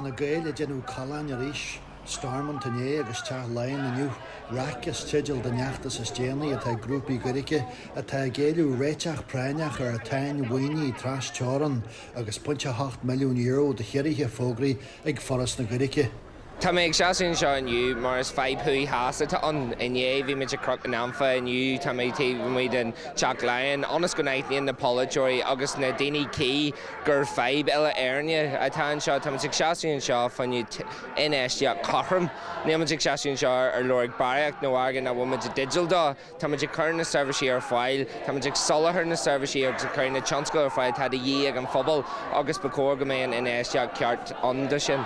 na Gaeil ag déanamh calláin arís, Stormont inné agus Teach Laighean inniu, Raic is teideal don fheachtas is déanaí atá ag grúpaí Gaeilge atá ag éileamh réiteach práinneach ar an tsáinn mhaoinithe tras-teorann agus €0.8 milliún de chiorruithe fógraithe ag Foras na Gaeilge. Tá mé ag seasamh anseo inniu mar is fadhb thuaidh theas atá ann. Inné bhí muid ag Cnoc an Anfa, inniu tá mé taobh amuigh den Teach Laighean ionas go n-aithníonn na polaiteoirí agus na daoine cuí gur fadhb uile-Éireann atá anseo. Tá muid ag seasamh anseo fá choinne infheistíocht chothrom. Níl muid ag seasamh anseo ar lorg barraíocht nó airgead nach bhfuil muid i dteideal dó. Tá muid ag cur na seirbhísí ar fáil, tá muid ag soláthar na seirbhísí agus ag cur na tionscail ar fáil atá de dhíth ag an phobal agus ba chóir go mbeidh an infheistíocht ceart ann do sin.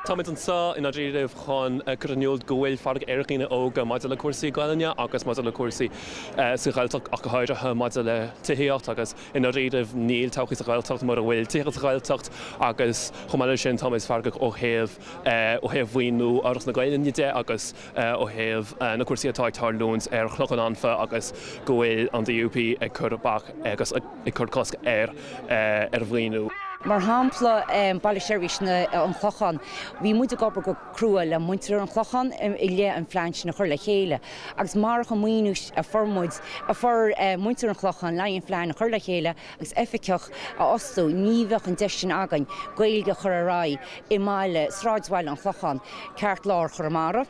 Táimid anseo i ndáiríribh chun cur in iúl go bhfuil fearg ar dhaoine óga maidir le cúrsaí Gaelainne agus maidir le cúrsaí sa Ghaeltacht ach go háirithe maidir le tithíocht agus i ndáiríribh níl todhchaí sa Ghaeltacht mura bhfuil tithíocht sa Ghaeltacht agus chomh maith leis sin táimid feargach ó thaobh ó thaobh mhaoiniú Fhoras na Gaelainne de agus ó thaobh na cúrsaí atá ag tarlúint ar Chnoc an Anfa agus go bhfuil an DUP ag cur bac agus ag cur cosc ar ar mhaoiniú. Mar shampla, Baile Seirbhíse an Chlocháin, bhí muid ag obair go crua le muintir an Chlocháin i leith an phlean sin a chur le chéile agus marach an maoiniú a fuair muid, a fuair muintir an Chlocháin le haghaidh an phlean a chur le chéile agus oifigeach a fhostú, ní bheadh an deis sin againn Gaeilge a chur ar aghaidh i mbaile, sráidbhaile an Chlocháin, ceartlár Chonamara.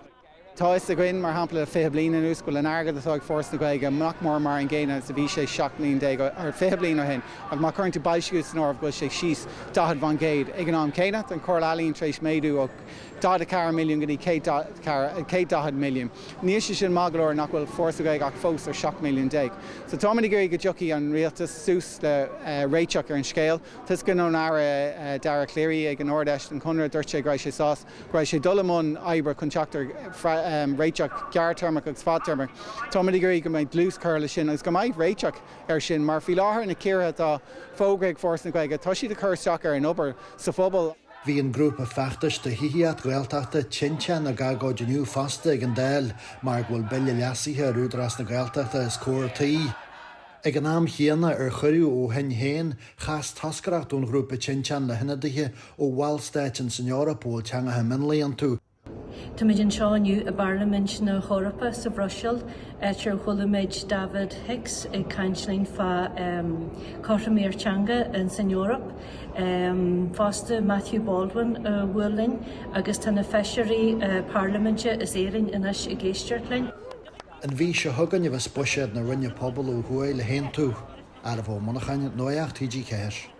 Tá a fhios againn, mar shampla, le 20 bliain anuas go bhfuil an airgead atá ag Foras na Gaeilge nach mór mar an gcéanna is a bhí sé 17 mbliain or 20 bliain ó shin ach má chuireann tú boilsciú san áireamh go bhfuil sé síos 40% ag an am céanna. Tá an Chomhairle Ealaíon tar éis méadú ó 44 milliún go dtí 140 milliún. Níl sé sin maith go leor nach bhfuil Foras na Gaeilge ach fós ar 17 milliún. So táimid ag iarraidh go dtiocfaidh an rialtas suas le réiteach ar an scéal. Tá a fhios againn ón Aire Dara Calleary ag an Ard-Fheis den Chonradh, dúirt sé go raibh sé sásta go raibh sé ag dul i mbun oibre chun teacht ar réiteach gearrthéarmach agus fadtéarmach. Táimid ag iarraidh go mbeidh dlús curtha leis sin agus go mbeidh réiteach air sin mar faoi láthair na ciorruithe atá fógraithe ag Foras na Gaeilge, tá siad ag cur isteach ar an obair sa phobal. Bhí an grúpa feachtais do thithíocht Ghaeltachta, Tinteán, ag agóid inniu fosta ag an Dáil mar go bhfuil bille leasaithe ar Údarás na Gaeltachta os comhair tí. Ag an am chéanna, ar chuireadh ó Shinn Féin, chas toscaireacht ón ghrúpa Tinteán le hionadaithe ó bhallstáit ins an Eoraip a bhfuil teangacha mionlaigh iontu. Táimid anseo inniu i bParlaimint na hEorpa sa Bhruiséil, áit ar chuala muid David Hicks ag caint linn fá cothromaíocht teanga ins an Eoraip. Fosta Matthew Baldwin a bhuail linn agus tá na feisirí parlaiminte as Éirinn anois ag éisteacht linn. An mhí seo chugainn a bheas buiséad na Roinne Pobal ó thuaidh le haontú. Ardmhol Ó Monacháin, Nuacht TG4.